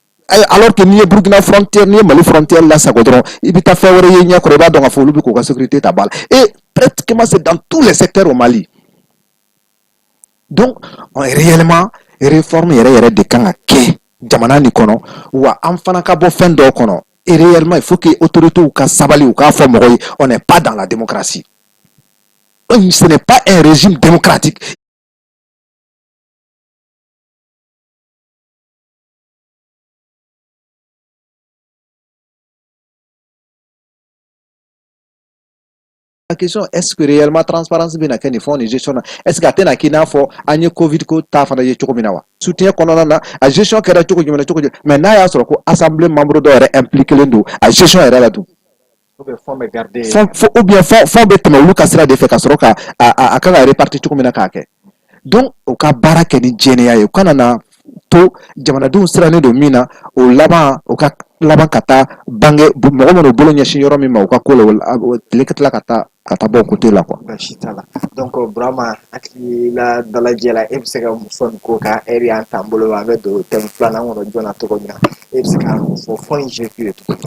[SPEAKER 2] Alors que n'i ye Burkina frontière, n'i ye Mali frontière lasago dɔrɔn, i bɛ taa fɛn wɛrɛ ye ɲɛ kɔrɔ, i b'a dɔn k'a fɔ olu bɛ k'u ka sécurité ta ba la. Et pratiquement, c'est dans tous les secteurs au Mali. Donc réellement, réforme yɛrɛ yɛrɛ de kan ka kɛ jamana nin kɔnɔ, wa an fana ka bɔ fɛn dɔw kɔnɔ. Et réellement, il faut que autorités ka sabali, u k'a fɔ mɔgɔw ye, on n'est pas dans la démocratie, ce n'est pas un régime démocratique. La question, est-ce que réellement transparence bɛna kɛ nin fonds de gestion na? Est-ce que a tɛna k'i n'a fɔ an ye Covid ko ta fana ye cogo min na wa? Soutien kɔnɔna na, a gestion kɛra cogo jumɛn na, cogo jumɛn? Mais n'a y'a sɔrɔ ko assemblée membre dɔw yɛrɛ impliqué don a gestion yɛrɛ la dun?
[SPEAKER 1] Ou bien fonds bɛ garder.
[SPEAKER 2] Fond, ou bien fonds bɛ tɛmɛ olu ka sira de fɛ, ka sɔrɔ ka a kan ka répartir cogo min na k'a kɛ. Donc u ka baara kɛ ni jɛnɛya ye, u kana na to jamanadenw sirannen don min na, o laban u ka laban ka taa bange mɔgɔ minnu bolo ɲɛsin yɔrɔ min ma, u ka ko la, o tile ka tila ka taa bɔ o côté la quoi.
[SPEAKER 1] Baasi t'a la. Donc Burama, hakilila dalajɛ la, e bɛ se ka mun fɔ nin ko kan? Ɛri y'an t'an bolo, an bɛ don thème filanan kɔnɔ joona cogo min na, e bɛ se ka mun fɔ fonds in GQ ye tuguni?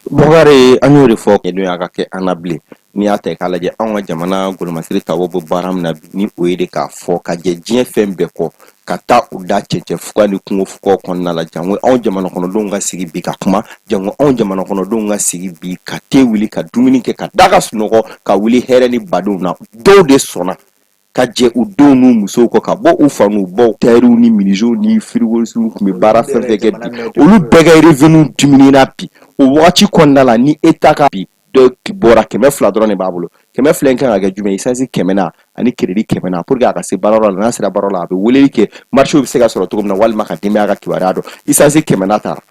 [SPEAKER 3] Bɔkari, an y'o de fɔ ɲɛdon a ka kɛ an na bilen. N'i y'a ta k'a lajɛ, anw ka jamana golomasiri taabolo bɛ baara min na bi, ni o ye de k'a fɔ ka jɛ diɲɛ fɛn bɛɛ kɔ, ka taa u da cɛncɛn fuga ni kungo fugaw kɔnɔna la, jango anw jamana kɔnɔdenw ka sigi bi ka kuma, jango anw jamana kɔnɔdenw ka sigi bi ka te wuli, ka dumuni kɛ, ka da ka sunɔgɔ, ka wuli hɛrɛ ni badenw na. Dɔw de sɔnna ka jɛ u denw n'u musow kɔ, ka bɔ u fa n'u baw, tayɛriw ni menuisiers ni frigoristew tun bɛ baara fɛn fɛn kɛ bi, olu bɛɛ ka revenu diminuera bi. O wagati kɔnɔna la, ni État ka bi dɔ bɔra, 200 dɔrɔn de b'a bolo. 200 in kan ka kɛ jumɛn ye? Essence 100 na ani crédit 100 na, pour que a ka se baarayɔrɔ la. N'a sera baarayɔrɔ la, a bɛ weleli kɛ, marché bɛ se ka sɔrɔ cogo min na, walima ka denbaya ka kibaruya dɔn. Essence 100 na taara,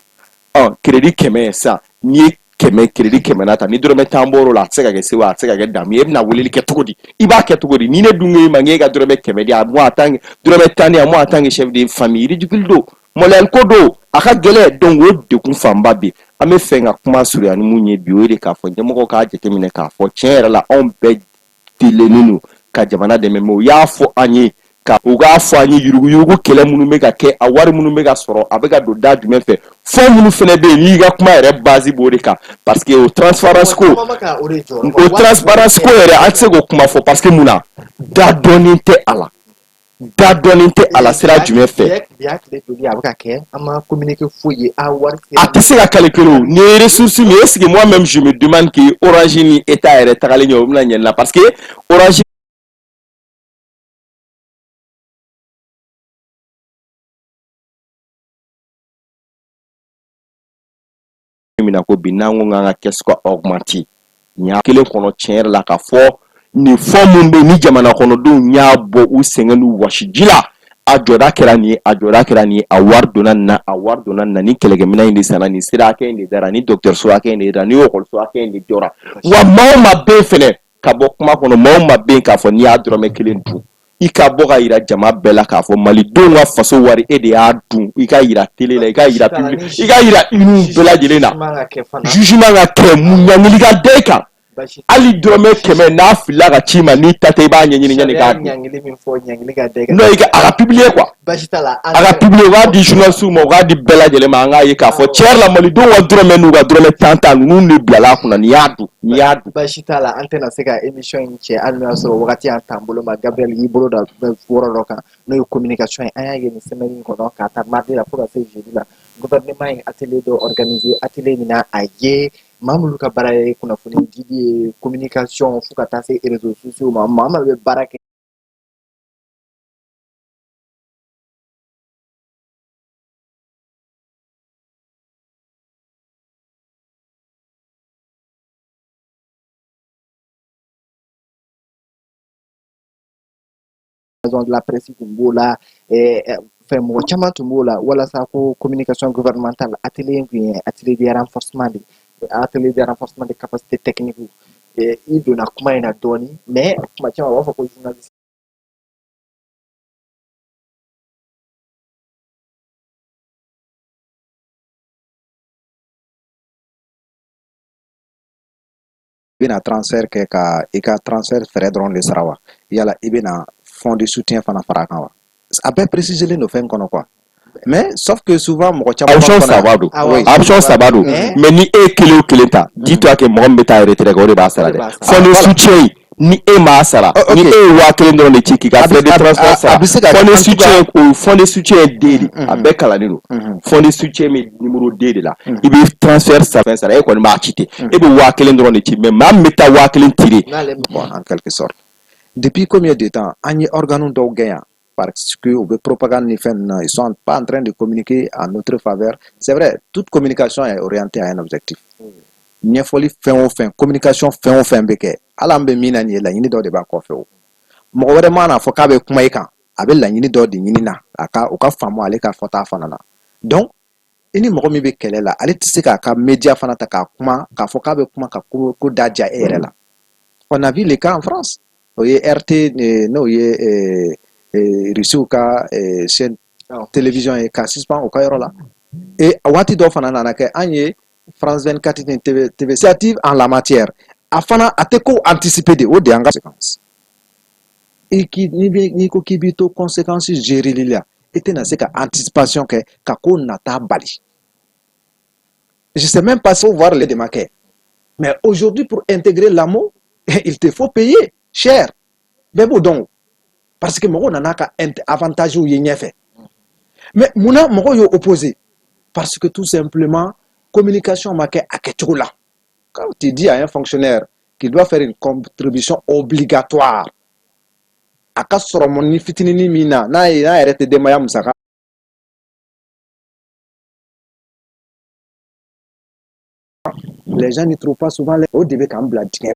[SPEAKER 3] ɔ crédit 100 ye sisan, n'i ye 100 crédit 100 na ta, ni dɔrɔmɛ 10 bɔr'o la, a tɛ se ka kɛ sewa, a tɛ se ka kɛ damu ye. E bɛna weleli kɛ cogo di? I b'a kɛ cogo di? Ni ne dun ko i ma k'e ka dɔrɔmɛ 100 di, a moi en tant que dɔrɔmɛ 10 di, a moi en tant que chef de famille, ridicule don, maloyali ko don, a ka gɛlɛn. Donc o degun fanba bɛ. An bɛ fɛ ka kuma surunya ni mun ye bi, o de k'a fɔ ɲɛmɔgɔw k'a jateminɛ k'a fɔ tiɲɛ yɛrɛ la, anw bɛɛ delilen don ka jamana dɛmɛ, mais u y'a fɔ an ye ka u k'a fɔ an ye yuruguyurugu kɛlɛ minnu bɛ ka kɛ, a wari minnu bɛ ka sɔrɔ, a bɛ ka don da jumɛn fɛ, fɛn minnu fana bɛ yen, n'i ka kuma yɛrɛ base b'o de kan, parce que o transparence ko, o transparence ko yɛrɛ, an tɛ se k'o kuma fɔ, parce que mun na, da dɔɔnin tɛ a la, da dɔɔnin tɛ a la sira jumɛn fɛ. A tɛ se ka calculer o. Nin ye ressource min ye, est-ce que moi même je me demande que Orange ni État yɛrɛ tagalen ɲɛ, o bɛna ɲɛ nin na, parce que Orange min na ko bi n'an ko k'an ka caisse ka augmenter nin y'a kelen kɔnɔ, tiɲɛ yɛrɛ la, k'a fɔ nin fɛn mun bɛ yen ni jamana kɔnɔdenw y'a bɔ u sɛgɛn n'u wɔsiji la, a jɔda kɛra nin ye, a jɔda kɛra nin ye, a wari donna nin na, a wari donna nin na, ni kɛlɛkɛminɛn in de sanna, nin sira hakɛ in de dara, ni dɔgɔtɔrɔso hakɛ in de dara, ni ekɔliso hakɛ in de jɔra. Wa maa o maa bɛ yen fɛnɛ, ka bɔ kuma kɔnɔ, maa o maa bɛ yen k'a fɔ n'i y'a dɔrɔmɛ kelen dun, i ka bɔ ka yira jama bɛɛ la k'a fɔ malidenw ka faso wari, e de y'a dun. I ka yira télé la, i ka yira public, i ka yira inu bɛɛ lajɛlen na. Jugement ka kɛ, mun ɲangili ka da e kan. Hali dɔrɔmɛ 100 n'a filila ka ci ma, n'i ta tɛ, i b'a ɲɛɲini yanni k'a dun. Non, i ka a ka publier quoi, a ka publier, u k'a di journaliste ma, u k'a di bɛɛ lajɛlen ma, an k'a ye k'a fɔ tiɲɛ yɛrɛ la, malidenw ka dɔrɔmɛ n'u ka dɔrɔmɛ 10 ninnu de bilala a kunna, nin y'a dun, nin y'a dun.
[SPEAKER 1] Baasi t'a la, an tɛna se ka émission in cɛ, hali n'o y'a sɔrɔ wagati y'an t'an bolo ma. Gabriel y'i bolo da yɔrɔ dɔ kan, n'o ye communication ye. An y'a ye nin semaine in kɔnɔ, k'a ta mardi la fo ka se jeudi la, gouvernement ye atelier dɔ organiser, atelier min na a ye maa minnu ka baara ye kunnafoni dili ye, communication, fo ka taa se réseaux sociaux ma, maa maa bɛ baara kɛ maison de la presse tun b'o la, fɛn mɔgɔ caman tun b'o la, walasa ko communication gouvernementale atelier in tun ye atelier de renforcement de, atelier de renforcement de capacité technique. I donna kuma in na dɔɔni, mais kuma caman u b'a fɔ ko journaliste
[SPEAKER 2] I bɛna transfert kɛ ka i ka transfert fɛrɛ dɔrɔn de sara wa, yala i bɛna fonds de soutien fana fara a kan wa? A bɛɛ précisélen don fɛn kɔnɔ quoi, mais sauf que souvent mɔgɔ caman
[SPEAKER 3] Option saba don, option saba don, mais ni e kelen o kelen ta, dis-toi que mɔgɔ min bɛ taa retraite kɛ, o de b'a sara dɛ. Fonds de soutien, ni e m'a sara, ni e ye 1000 dɔrɔn de ci k'i ka frais de transport sara, fonds de soutien, o fonds de soutien ye D de, a bɛɛ kalannen don. Fonds de soutien bɛ numéro D de la. I bɛ transfert sara, fɛn sara, e kɔni b'a ci ten, e bɛ 1000 dɔrɔn de ci, mais maa min bɛ taa 1000 tirer.
[SPEAKER 2] Bon, en quelque sorte, depuis combien de temps an ye organe dɔw gɛn yan parce que u bɛ propagande ni fɛn ninnu na, ils sont pas en train de communiquer en notre faveur. C'est vrai, toute communication est orientée à un objectif. Ɲɛfɔli fɛn o fɛn, communication fɛn o fɛn bɛ kɛ, hali an bɛ min na nin ye, laɲini dɔ de b'a kɔfɛ. O mɔgɔ wɛrɛ mana fɔ k'a bɛ kuma i kan, a bɛ laɲini dɔ de ɲini na, a ka o ka faamu ale ka fɔta fana na. Donc i ni mɔgɔ min bɛ kɛlɛ la, ale tɛ se k'a ka média fana ta k'a kuma, k'a fɔ k'a bɛ kuma ka ko ko da diya e yɛrɛ la. On a vu le cas en France, o ye RT, n'o ye Rusiw ka chaîne télévision ye, ka suspend o ka yɔrɔ la. Et waati dɔ fana nana kɛ, an ye France 24 ni TV TV initiative en la matière, a fana a tɛ ko anticiper de, o de y'an ka conséquence. I k'i n'i ko k'i b'i to conséquence gérer la, i tɛna se ka anticipation kɛ ka ko nata bali. Je sais même pas si faut voir les démarquer, mais aujourd'hui, pour intégrer l'AMO, il te faut payer cher. Bɛɛ b'o dɔn, parce que mɔgɔw nana ka avantage ye ɲɛfɛ. Mais munna mɔgɔw y'o opposé? Parce que tout simplement communication ma kɛ a kɛcogo la. Quand tu dis à un fonctionnaire qu'il doit faire une contribution obligatoire, a ka sɔrɔ ni fitininin min na, n'a ye n'a yɛrɛ tɛ denbaya musaka les gens n'y trouvent pas souvent o de bɛ k'an bila dingɛ.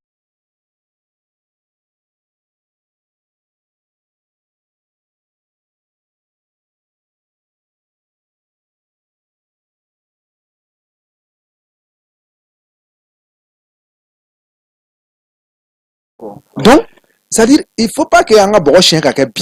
[SPEAKER 5] Donc, c'est à dire, il faut pas que an ka bɔgɔ siɲɛ ka kɛ bin.